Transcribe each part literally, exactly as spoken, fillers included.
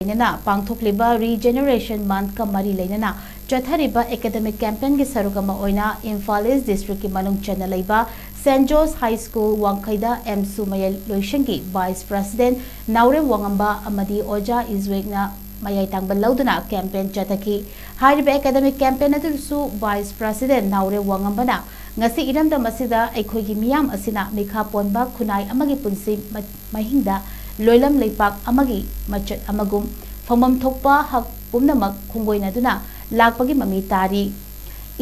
ꯂꯣꯏꯅꯅ ꯄꯥꯡꯊꯣꯛꯂꯤꯕ Regeneration Monthꯀ ꯃꯔꯤ ꯂꯩꯅꯅ ꯆꯠꯊꯔꯤꯕ academic campaignꯒꯤ ꯁꯔꯨꯛ ꯑꯃ ꯑꯣꯏꯅ ꯏꯝꯐꯥꯜ ꯏꯁ districtꯀꯤ ꯃꯅꯨꯡ ꯆꯟꯅ ꯂꯩꯕ Saint George High School ꯋꯥꯡꯈꯩꯗ ꯑꯦꯝꯁꯨ ꯃꯌꯥꯏ ꯂꯣꯏꯁꯪꯒꯤ Vice President ꯅꯥꯎꯔꯦꯝ ꯋꯥꯉꯝꯕ ꯑꯃꯗꯤ ꯑꯣꯖꯥ ꯏꯖꯨꯏꯛꯅ ꯃꯌꯥꯏ ꯊꯪꯕ ꯂꯧꯗꯨꯅ campaign ꯆꯠꯊꯈꯤ꯫ ꯍꯥꯏꯔꯤꯕ academic campaign ꯑꯗꯨꯁꯨ Vice President ꯅꯥꯎꯔꯦꯝ ꯋꯥꯉꯝꯕꯅ ꯉꯁꯤ ꯏꯔꯝꯗꯝ ꯑꯁꯤꯗ ꯑꯩꯈꯣꯏꯒꯤ ꯃꯤꯌꯥꯝ ꯑꯁꯤꯅ ꯃꯤꯈꯥ ꯄꯣꯟꯕ ꯈꯨꯟꯅꯥꯏ ꯑꯃꯒꯤ ꯄꯨꯟꯁꯤ ꯃꯍꯤꯡꯗ ꯂꯣꯏꯂꯝ ꯂꯩꯄꯥꯛ ꯑꯃꯒꯤ ꯃꯆꯠ ꯑꯃꯒꯨꯝ ꯐꯪꯐꯝ ꯊꯣꯛꯄ ꯍꯛ ꯄꯨꯝꯅꯃꯛ ꯈꯣꯡꯒꯣꯏꯅꯗꯨꯅ ꯂꯥꯛꯄꯒꯤ ꯃꯃꯤ ꯇꯥꯔꯤ꯫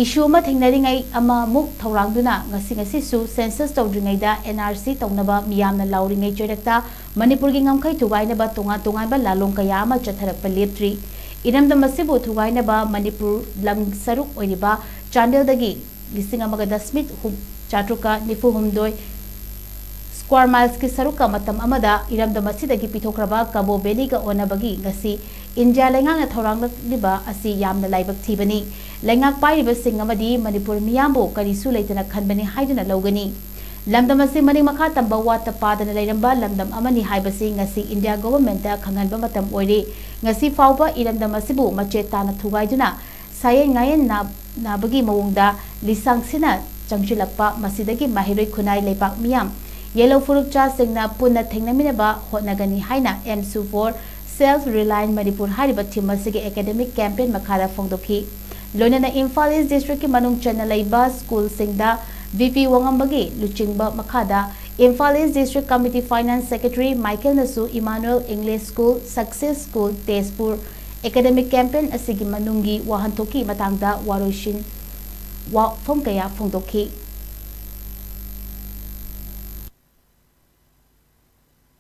Issue ꯑꯃ ꯊꯦꯡꯅꯔꯤꯉꯩ ꯑꯃꯃꯨꯛ ꯊꯧꯔꯥꯡꯗꯨꯅ ꯉꯁꯤ ꯉꯁꯤꯁꯨ census ꯇꯧꯗ꯭ꯔꯤꯉꯩꯗ N R C ꯇꯧꯅꯕ ꯃꯤꯌꯥꯝꯅ ꯂꯥꯎꯔꯤꯉꯩ ꯆꯩꯔꯛꯇ ꯃꯅꯤꯄꯨꯔꯒꯤ ꯉꯝꯈꯩ ꯊꯨꯒꯥꯏꯅꯕ ꯇꯣꯉꯥꯟ ꯇꯣꯉꯥꯟꯕ ꯂꯥꯂꯣꯡ ꯀꯌꯥ ꯑꯃ ꯆꯠꯊꯔꯛꯄ ꯂꯦꯞꯇ꯭ꯔꯤ꯫ ꯏꯔꯝꯗꯝ ꯑꯁꯤꯕꯨ ꯊꯨꯒꯥꯏꯅꯕ ꯃꯅꯤꯄꯨꯔ ꯂꯝ ꯁꯔꯨꯛ ꯑꯣꯏꯔꯤꯕ ꯆꯥꯟꯗꯦꯜꯗꯒꯤ ꯂꯤꯁꯤꯡ ꯑꯃꯒ ꯗꯁꯃꯤꯛ ꯍꯨꯝ- ꯆꯥꯇ꯭ꯔꯨꯛꯀ ꯅꯤꯐꯨ ꯍꯨꯝꯗꯣꯏ square milesꯀꯤ ꯁꯔꯨꯛꯀ ꯃꯇꯝ ꯑꯃꯗ ꯏꯔꯝꯗꯝ ꯑꯁꯤꯗꯒꯤ ꯄꯤꯊꯣꯛꯈ꯭ꯔꯕ ꯀꯕꯣ ꯚꯦꯂꯤꯒ ꯑꯣꯟꯅꯕꯒꯤ ꯉꯁꯤ ꯏꯟꯗꯤꯌꯥ ꯂꯩꯉꯥꯛꯅ ꯊꯧꯔꯥꯡꯂꯛꯂꯤꯕ ꯑꯁꯤ ꯌꯥꯝꯅ ꯂꯥꯏꯕꯛ ꯊꯤꯕꯅꯤ꯫ ꯂꯩꯉꯥꯛ ꯄꯥꯏꯔꯤꯕꯁꯤꯡ ꯑꯃꯗꯤ ꯃꯅꯤꯄꯨꯔ ꯃꯤꯌꯥꯝꯕꯨ ꯀꯔꯤꯁꯨ ꯂꯩꯇꯅ ꯈꯟꯕꯅꯤ ꯍꯥꯏꯗꯨꯅ ꯂꯧꯒꯅꯤ꯫ ꯂꯝꯗꯝ ꯑꯁꯤ ꯃꯅꯤꯡ ꯃꯈꯥ ꯇꯝꯕ ꯋꯥꯠꯇ ꯄꯥꯗꯅ ꯂꯩꯔꯝꯕ ꯂꯝꯗꯝ ꯑꯃꯅꯤ ꯍꯥꯏꯕꯁꯤ ꯉꯁꯤ ꯏꯟꯗꯤꯌꯥ ꯒꯣꯚꯔꯟꯃꯦꯟꯠꯇ ꯈꯪꯍꯟꯕ ꯃꯇꯝ ꯑꯣꯏꯔꯦ꯫ ꯉꯁꯤ ꯐꯥꯎꯕ ꯏꯔꯝꯗꯝ ꯑꯁꯤꯕꯨ ꯃꯆꯦꯠ ꯇꯥꯅ ꯊꯨꯒꯥꯏꯗꯨꯅ ꯁꯥꯌꯦꯟ ꯉꯥꯌꯦꯟ ꯅꯥ- ꯅꯥꯕꯒꯤ ꯃꯑꯣꯡꯗ ꯂꯤꯁꯥꯡꯁꯤꯟꯅ ꯆꯪꯁꯤꯜꯂꯛꯄ, ꯃꯁꯤꯗꯒꯤ ꯃꯍꯩꯔꯣꯏ ꯈꯨꯟꯅꯥꯏ ꯂꯩꯄꯥꯛ ꯃꯤꯌꯥꯝ ꯌꯦꯜꯂꯧ ꯐꯨꯔꯨꯞꯆꯥꯁꯤꯡꯅ ꯄꯨꯟꯅ ꯊꯦꯡꯅꯃꯤꯟꯅꯕ ꯍꯣꯠꯅꯒꯅꯤ ꯍꯥꯏꯅ ꯑꯦꯝꯁꯨ for Self Reliant Manipur ꯍꯥꯏꯔꯤꯕ theme ꯑꯁꯤꯒꯤ academic campaign ꯃꯈꯥꯗ ꯐꯣꯡꯗꯣꯛꯈꯤ꯫ ꯂꯣꯏꯅꯅ ꯏꯝꯐꯥꯜ ꯏꯁ districtꯀꯤ ꯃꯅꯨꯡ ꯆꯟꯅ ꯂꯩꯕ schoolꯁꯤꯡꯗ V P ꯋꯥꯉꯝꯕꯒꯤ ꯂꯨꯆꯤꯡꯕ ꯃꯈꯥꯗ ꯏꯝꯐꯥꯜ ꯏꯁ district committee finance secretary ꯃꯥꯏꯀꯦꯜꯅꯁꯨ Emmanuel English School, Success School, Tezpur academic campaign ꯑꯁꯤꯒꯤ ꯃꯅꯨꯡꯒꯤ ꯋꯥꯍꯟꯊꯣꯛꯀꯤ ꯃꯇꯥꯡꯗ ꯋꯥꯔꯣꯏꯁꯤꯟ ꯋꯥꯐꯝ ꯀꯌꯥ ꯐꯣꯡꯗꯣꯛꯈꯤ꯫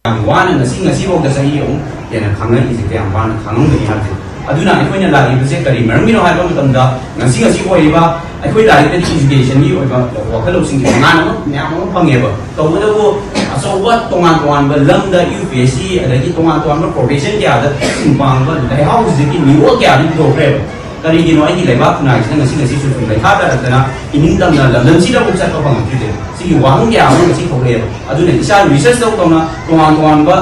ꯌꯥꯝ ꯋꯥꯅ ꯉꯁꯤ ꯉꯁꯤꯐꯥꯎꯗ ꯆꯍꯤ ꯑꯍꯨꯝ ꯍꯦꯟꯅ ꯈꯪꯉꯛꯏꯁꯦ ꯀꯌꯥꯝ ꯋꯥꯅ ꯈꯪꯉꯝꯒꯅꯤ ꯍꯥꯏꯕꯁꯦ꯫ ꯑꯗꯨꯅ ꯑꯩꯈꯣꯏꯅ ꯂꯥꯛꯂꯤꯕꯁꯦ ꯀꯔꯤ ꯃꯔꯝꯒꯤꯅꯣ ꯍꯥꯏꯕ ꯃꯇꯝꯗ, ꯉꯁꯤ ꯉꯁꯤ ꯑꯣꯏꯔꯤꯕ ꯑꯩꯈꯣꯏ ꯂꯥꯏꯔꯤꯛꯇꯗꯤ educationꯒꯤ ꯑꯣꯏꯕ ꯋꯥꯈꯜꯂꯧꯁꯤꯡꯒꯤ ꯃꯉꯥꯜ ꯑꯃ ꯃꯌꯥꯝ ꯑꯃ ꯐꯪꯉꯦꯕ꯫ ꯇꯧꯕꯇꯕꯨ ꯑꯆꯧꯕ ꯇꯣꯉꯥꯟ ꯇꯣꯉꯥꯟꯕ ꯂꯝꯗ UPSC ꯑꯗꯒꯤ ꯇꯣꯉꯥꯟ ꯇꯣꯉꯥꯟꯕ profession ꯀꯌꯥꯗ ꯁꯨꯝ ꯄꯥꯡꯕ ꯂꯩꯍꯥꯎꯁꯤꯗꯒꯤ ꯃꯤꯔꯣꯜ ꯀꯌꯥꯗꯤ ꯄꯨꯊꯣꯛꯈ꯭ꯔꯦꯕ꯫ ꯀꯔꯤꯒꯤꯅꯣ ꯑꯩꯒꯤ ꯂꯩꯕꯥꯛ ꯈꯨꯟꯅꯥꯏꯁꯤꯗ ꯉꯁꯤ ꯉꯁꯤ ꯁꯨꯝ ꯁꯨꯝ ꯂꯩꯈꯥ ꯇꯥꯔꯛꯇꯅ ꯏꯅꯤꯡ ꯇꯝꯅ ꯂꯝꯗꯝꯁꯤꯗ ꯑꯃꯨꯛ ꯆꯠꯄ ꯐꯪꯉꯛꯇ꯭ꯔꯤꯁꯦ? ꯁꯤꯒꯤ ꯋꯥꯍꯪ ꯀꯌꯥ ꯑꯃ ꯉꯁꯤ ꯊꯣꯛꯂꯛꯑꯦꯕ꯫ ꯑꯗꯨꯅ ꯏꯁꯥ research ꯇꯧ ꯇꯧꯅ ꯇꯣꯉꯥꯟ ꯇꯣꯉꯥꯟꯕ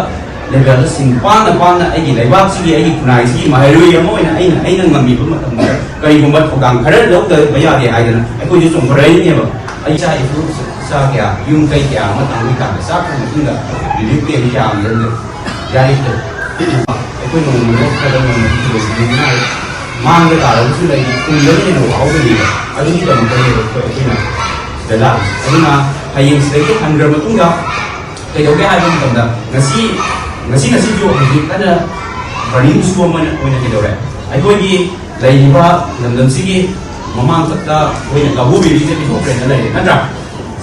ꯂꯦꯕꯦꯜꯗ ꯁꯤꯡ ꯄꯥꯟꯅ ꯄꯥꯟꯅ ꯑꯩꯒꯤ ꯂꯩꯕꯥꯛꯁꯤꯒꯤ, ꯑꯩꯒꯤ ꯈꯨꯟꯅꯥꯏꯁꯤꯒꯤ ꯃꯍꯩꯔꯣꯏ ꯑꯃ ꯑꯣꯏꯅ ꯑꯩꯅ, ꯑꯩꯅ ꯉꯝꯃꯤꯕ ꯃꯇꯝꯗ ꯀꯔꯤꯒꯨꯝꯕ ꯊꯧꯗꯥꯡ ꯈꯔ ꯂꯧꯗꯕ ꯌꯥꯗꯦ ꯍꯥꯏꯗꯅ ꯑꯩꯈꯣꯏꯁꯨ ꯆꯣꯡꯊꯔꯛꯏꯅꯦꯕ꯫ ꯑꯩ ꯏꯆꯥ ꯏꯁꯨ ꯏꯆꯥ ꯀꯌꯥ, ꯌꯨꯝ ꯀꯩ ꯀꯌꯥ ꯑꯃ ꯇꯥꯡꯕ ꯀꯥꯟꯗ ꯆꯥꯛꯈ꯭ꯔ ꯃꯇꯨꯡꯗ ꯔꯤꯂꯤꯐ ꯀꯦꯝ ꯀꯌꯥ ꯑꯃ ꯂꯩꯔꯦ꯫ ꯌꯥꯔꯤꯈꯩ ꯑꯩꯈꯣꯏ ꯅꯣꯡꯃ ꯅꯠꯇ꯭ꯔꯒ ꯅꯣꯡꯃꯗꯤ ꯂꯣꯏꯁꯤꯟꯅꯤꯡꯉꯥꯏ ꯃꯥꯡꯕ ꯇꯥꯔꯒꯁꯨ ꯂꯩ, ꯇꯨꯡꯗꯅ ꯍꯦꯟꯅ ꯋꯥꯍꯧꯒꯅꯤꯕ꯫ ꯑꯗꯨꯒꯤꯗꯃꯛꯇꯅꯦꯕ ꯑꯩꯈꯣꯏ, ꯑꯩꯈꯣꯏꯅ ꯁꯤꯗ ꯂꯥꯛꯏ꯫ ꯑꯗꯨꯅ ꯍꯌꯦꯡ ꯁꯤꯗꯒꯤ ꯍꯟꯈ꯭ꯔ ꯃꯇꯨꯡꯗ ꯀꯩꯗꯧꯒꯦ ꯍꯥꯏꯕ ꯃꯇꯝꯗ ꯉꯁꯤ, ꯉꯁꯤ, ꯉꯁꯤꯁꯨ ꯍꯧꯖꯤꯛ ꯀꯟꯅ ꯕꯔꯅꯤꯡ ꯏꯁꯨ ꯑꯃ ꯑꯣꯏꯅ ꯀꯩꯗꯧꯔꯦ, ꯑꯩꯈꯣꯏꯒꯤ ꯂꯩꯔꯤꯕ ꯂꯝꯗꯝꯁꯤꯒꯤ ꯃꯃꯥꯡꯊꯛꯇ ꯑꯩꯈꯣꯏꯅ ꯀꯕꯣ ꯕꯦꯕꯤꯁꯦ ꯄꯤꯊꯣꯛꯈ꯭ꯔꯦꯅ ꯂꯩꯔꯦ ꯅꯠꯇ꯭ꯔꯥ?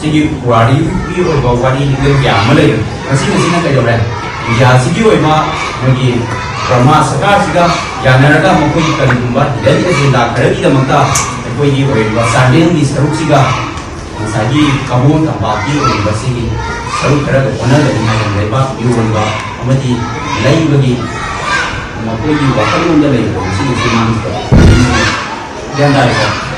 ꯁꯤꯒꯤ ꯄꯨꯋꯥꯔꯤꯒꯤ ꯑꯣꯏꯕ ꯋꯥꯔꯤ ꯂꯤꯂꯣꯟ ꯀꯌꯥ ꯑꯃ ꯂꯩꯔꯦ꯫ ꯃꯁꯤ, ꯃꯁꯤꯅ ꯀꯩꯗꯧꯔꯦ, ꯏꯟꯗꯤꯌꯥꯁꯤꯒꯤ ꯑꯣꯏꯕ ꯃꯣꯏꯒꯤ ꯕꯔꯃꯥ ꯁꯔꯀꯥꯔꯁꯤꯒ ꯌꯥꯅꯔꯒ ꯃꯈꯣꯏꯒꯤ ꯀꯔꯤꯒꯨꯝꯕ ꯍꯤꯗꯟ ꯑꯦꯖꯦꯟꯗꯥ ꯈꯔꯒꯤꯗꯃꯛꯇ ꯑꯩꯈꯣꯏꯒꯤ ꯑꯣꯏꯔꯤꯕ ꯆꯥꯟꯗꯦꯜꯒꯤ ꯁꯔꯨꯛꯁꯤꯒ ꯉꯁꯥꯏꯒꯤ ꯀꯕꯣ ꯇꯝꯄꯥꯛꯀꯤ ꯑꯣꯏꯔꯤꯕ ꯁꯤꯒꯤ ꯁꯔꯨꯛ ꯈꯔꯒ ꯑꯣꯟꯅꯒꯅꯤ ꯍꯥꯏꯅ ꯂꯩꯕꯥꯛ ꯌꯣꯟꯕ ꯑꯃꯗꯤ ꯂꯩꯕꯒꯤ ꯃꯈꯣꯏꯒꯤ ꯋꯥꯈꯜꯂꯣꯟꯗ ꯂꯩꯕ ꯃꯁꯤꯒꯤꯁꯤ ꯃꯥꯡꯈꯤꯕ꯫ ꯒ꯭ꯌꯥꯟ ꯇꯥꯔꯦꯀꯣ?